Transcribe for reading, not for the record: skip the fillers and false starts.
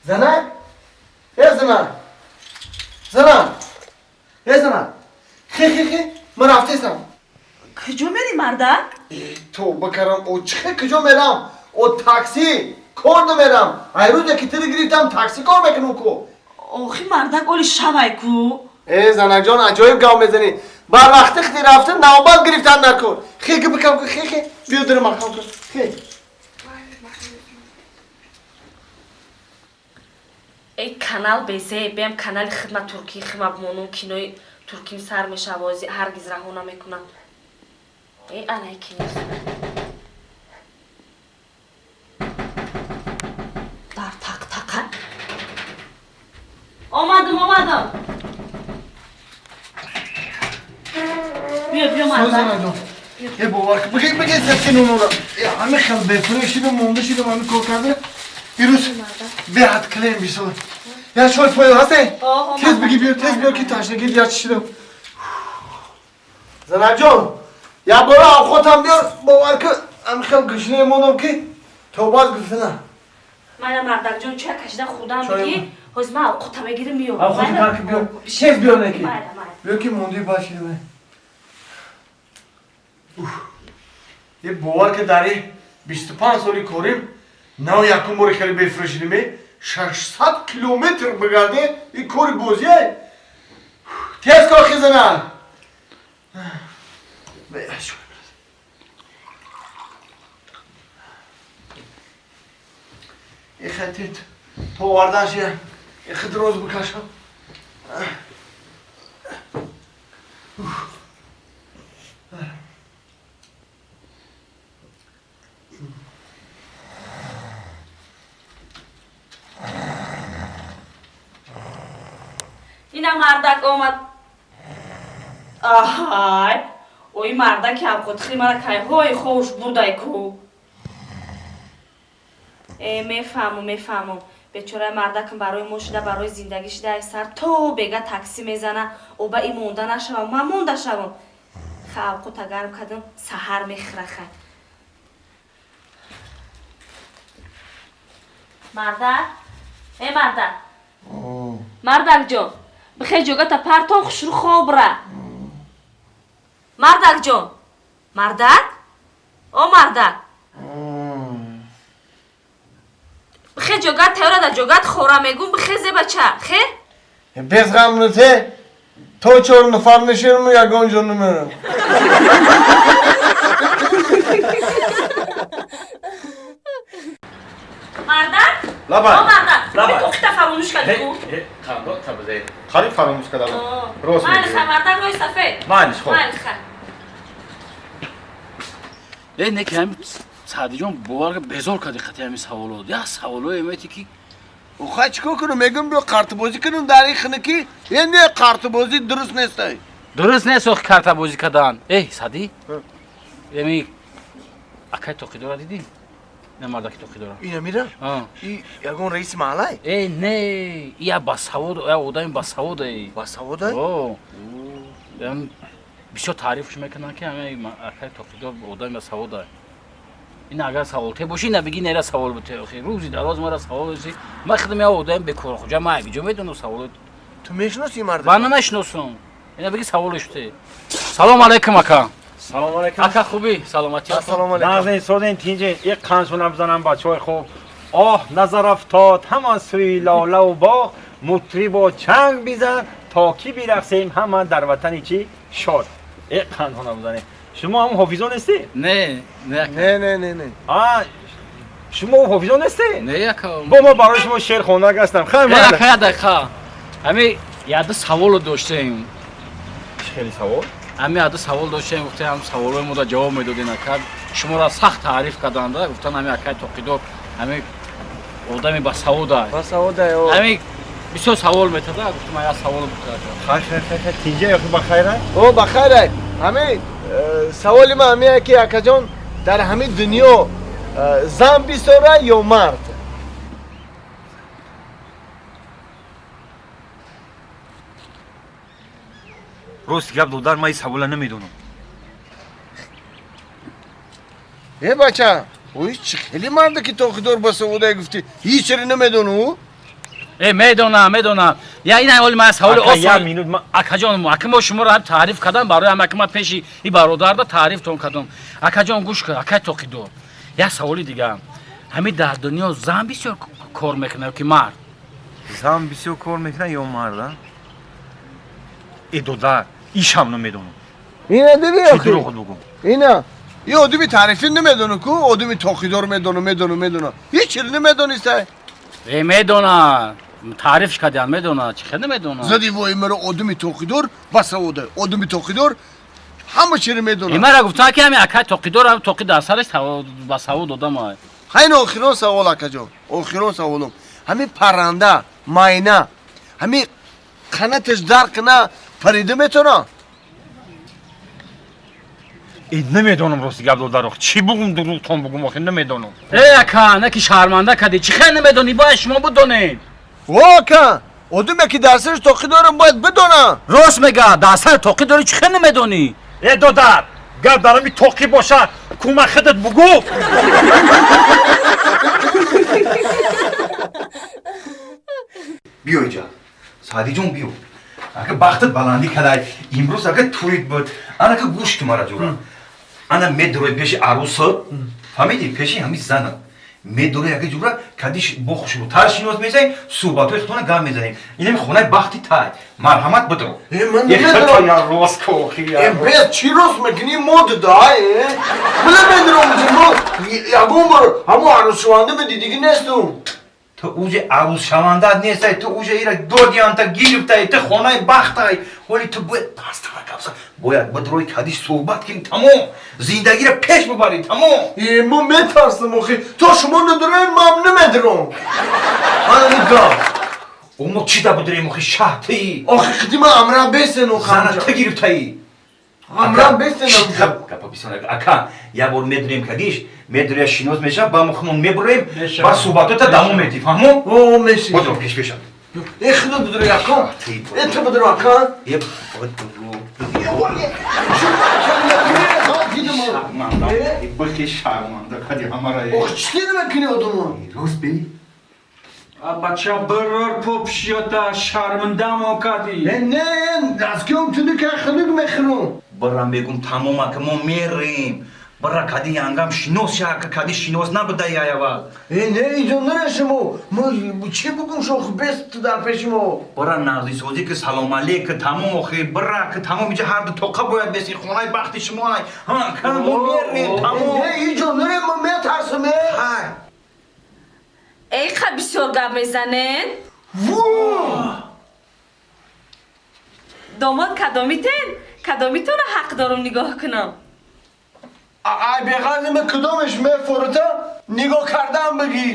Занак? Э занак. Занак. Э занак. Хе хе хе. Ман рафтесам. Куҷо мери, мардак? Тавба карам, о чихе куҷо мерам? О такси кор намерам. Ай рӯзе ки тири гирифтам такси кор мекунам ку. Охи мардак, оли шавай ку. Э занакҷон, аҷоиб гап мезанӣ. Бар вақти хти рафтам навбат гирифтан дар кор. Хе ки бикам ку, хе хе. Биё дирам мақам ку. Хе. Эй канал безе, бем канали хидма туркӣ хима бимонум, кинои турким сар мешавози ҳаргиз раҳо намекунам. Эй анай кино. Дар тақ-тақа. Омадам, омадам. Биё, биё мардак. Э бовар кун, бигир, бигир сакинонора. Э ҳами хел бефурӯ шидам, монда шидам, ҳами кор карда. Ирӯз беҳад клем бисор. Я чой поё ҳасте? Тез бигир биё, тез биё ки ташнагӣ дия чишидам. Занакҷон, як бора авқотам биёр, бовар кун, ҳами хел гушне мондам ки тобат гуфтана. Майла мардакҷон, чой кашида хӯрдам бигир. Ҳозир ман авқота мегирим миём. Авқоти карки биё, тез биёр неки. Биё ки монди башидам. Е бовар ки дар 25 соли корим нав якум бори хеле бефурӯшидиме 600 километр бигарде и кори бозие. Тез кор хизана. И хатит то овардан шия и хит роз бикашам. Ина мардак омад. Аҳай, ои мардаки авқотхӯри мара кайҳои ховуш бурдай ку. Э мефаҳмам, мефаҳмам. Бечораи мардакам барои мо шуда, барои зиндагӣ шуда, ай сар то бега такси мезана, оба и монда нашавам, ман монда шавам. Ха авқота гарм кардам, саҳар мехӯра хай. Мардак? Э мардак. Мардакҷон, бихе ҷогата партон хушрӯ хоб ра. Мардакҷон. Мардак? О мардак. Бихе ҷогат тайёра да ҷогат хора мегум, бихе зе бача, хе? Без ғам нуте, то чор нафар нишинам ягон ҷо намерам. Мардак? Лабай. О мардак, Лабай. тоқита фаромӯш кардӣ ку? Қандо табзе. Қариб фаромӯш кардам. Рост Майли мегӯӣ. хай, мардак рӯи сафед. Майли, хоб. Майли хай. Э не ки ҳами Саъдиҷон бовар безор карди хати ҳами саволот. Як саволое мети ки Охай чикор кунам? Мегӯм биё қартбозӣ кунам дар ин хинакӣ. Е не қартбозӣ дуруст нестай. Дуруст нест ох картабозӣ кардан. Эй Саъдӣ. Эми акай тоқидора дидӣ? Не мардаки тоқидора. Ина мира? И ягон раиси маҳаллай? Э не, я басавод, я одами басаводай. Басаводай? О. Эм бисёр таърифш мекунанд ки ҳами акай тоқидор одами басаводай. Ин агар саволте боши, ина биги нера савол буте. Охи рӯзи дароз мара савол дошти. Ман худам я одами бекорхӯҷа, ман айбиҷо медонам саволот. Ту мешиноси марда? Ман намешиносам. Ина биги саволеш буте. Салом алейкум ака. Салом алейкум. Ака хубӣ? Саломатӣ. Ассалому алейкум. Нағзин созин тинҷин як қаншонам бизанам бачаҳои хуб. Оҳ назар афтод ҳама сӯи лолаву боғ, мутрибо чанг бизан то ки бирақсем ҳама дар ватани чӣ шод. Як қаншонам бизанем. Шумо ҳам ҳофизон нестед? Не, не ака. Не, не, не, не. А шумо ҳофизон нестед? Не ака. Бо мо барои шумо шеър хондаг ҳастам. Хай Не ака, як дақиқа. Ҳами яду саволо доштем. Чӣ хеле савол? Ҳами яду савол доштем, гуфтем ҳам саволои мода ҷавоб медоден ака. Шуморо сахт таъриф карданда, гуфтан ҳами акай тоқидор, ҳами одами басавода. Басавода, о. Ҳами бисёр савол метада, гуфтам я савол бутада. Хай хай хай хай тинҷа ё бахайра? О бахайра. Ҳами саволи ман ҳамия ки акаҷон дар ҳами дунё зан бисёра ё мард? Рост гап додар, ман ин савола намедонам. Э бача, ой чӣ хеле марда ки тоқидор басаводае гуфтӣ, ҳеҷ чире намедонӣ? Медонам, медонам. Я ин ҳоли ман саволи Ака, осон. як минут Акаҷон, ака мо шуморо ҳам таъриф кардам барои ҳам ака ман пеши и бародарда таърифтон кардам. Акаҷон, гӯш кун, акай Тоқидор. Як саволи дигар. Ҳамин дар дунё зан бисёр кор мекунад ки мард? Зан бисёр кор мекунад ё мард, а? Э, додар, ишам намедонам. Ина диди. Чӣ дурӯғ бугум? Ина и одами таърифӣ намедону ку, одами тоқидор медону, медону, медону, ҳеҷ чиз намедонистай. Э, медона. Таърифш кардиан, медона. Чӣ хел намедона? Зади вой маро, одами тоқидор басавода, одами тоқидор ҳама чиро медонад. Э, мара гуфтан ки ҳамин акай Тоқидор ҳам тоқи дар сараш ба савод одам. Ҳайн охирон савол, акаҷон, охирон саволум. Ҳамин парранда майна ҳамин қанаташ дар кина парида метавона? Э, намедонам, рости гап, додаро, чӣ бугум, дурӯғтон бугум, охи намедонам. Э, ака, на ки шарманда кардӣ. Чӣ хел намедонӣ? Бояд шумо бидонед. Во, ака, одаме ки дар сараш тоқӣ дорам, бояд бидонам. Рост мега, дар сар тоқӣ дорӣ, чӣ хел намедонӣ? Э, додар, гап дар ҳами тоқӣ бошад, кӯмак худат бугӯ. Биё иҷа, Саъдиҷон, биё. Ака, бахтат баландӣ кадай имрӯз, ака, туит буд. Анака, гӯш ки мара, ҷура, ана медурои пеши арӯсат, фаҳмидӣ, пеши ҳами занат медурои, ака, ҷура, кадиш бо хушрӯтар шинос мезанем, суҳбатҳои худтона гап мезанем. Инами хонаи бахти тай, марҳамат, бидро. Э, ман намедонам. Я рост кохи. Э, бес, чӣ рост мекунӣ? Мод да, э, ман намедонам, мо ягон бор ҳамо арӯсшаванда ба дидигӣ нестум. Ту уже арӯсшавандат нестай, ту уже ира додианта, гирифтай, ту хонаи бахтай. Ҳоли ту бояд пастара гапса, бояд бидрои, кадиш суҳбат кунӣ, тамом, зиндагиро пеш бубарӣ, тамом. Э, мо метарсам, охи, то шумо надорем, ман намедорам. Ана гап. О, мо чӣ да бидурем, охи, шаҳтии? Охи, қидима амра бесен. Зана ту гирифтаӣ. Амра бесен. Гапа бисёр, ака, як бор медурем кадиш, медуря, шинос мешав, ба мо хумон мебурем, ба суҳбатота давом метӣ, фаҳмо? О, меши. Бодро, пеш пеша. Э, худо, бидур ака. Э, ту бидур, ака. Э, бодро. Бихи, шарманда кади ҳамара. Ох, чӣ намекунӣ одамон? Рост би. Бача, бирор попшиёта, шармандамо кардӣ. Не, не, аз киом тунук хунук мехӯрам. Бира, мегум, тамом, ака, мо мерем. Бира, кади янгам шинос ша, ака, кади шинос набуда яявал. Э, не, иҷо нарешимо. Мо чӣ бугум, шох бес дар пеши мо. Бира, нағзисозӣ ки, салом алейк, тамом, охи, бира, ки тамом, иҷа ҳарду тоқа бояд беси, хонаи бахти шумо ай. Ҳа, ка мо мерем, тамом. Не, иҷо нерем, мо метарсам, э. Ҳай. Эй, ха, бисёр гап мезанен. Во! Домод кадомитен? Кадомитонро ҳақ дорум нигоҳ кунам? Ай, беғарзи ме, кудомеш мефорута, нигоҳ кардан бигӣ.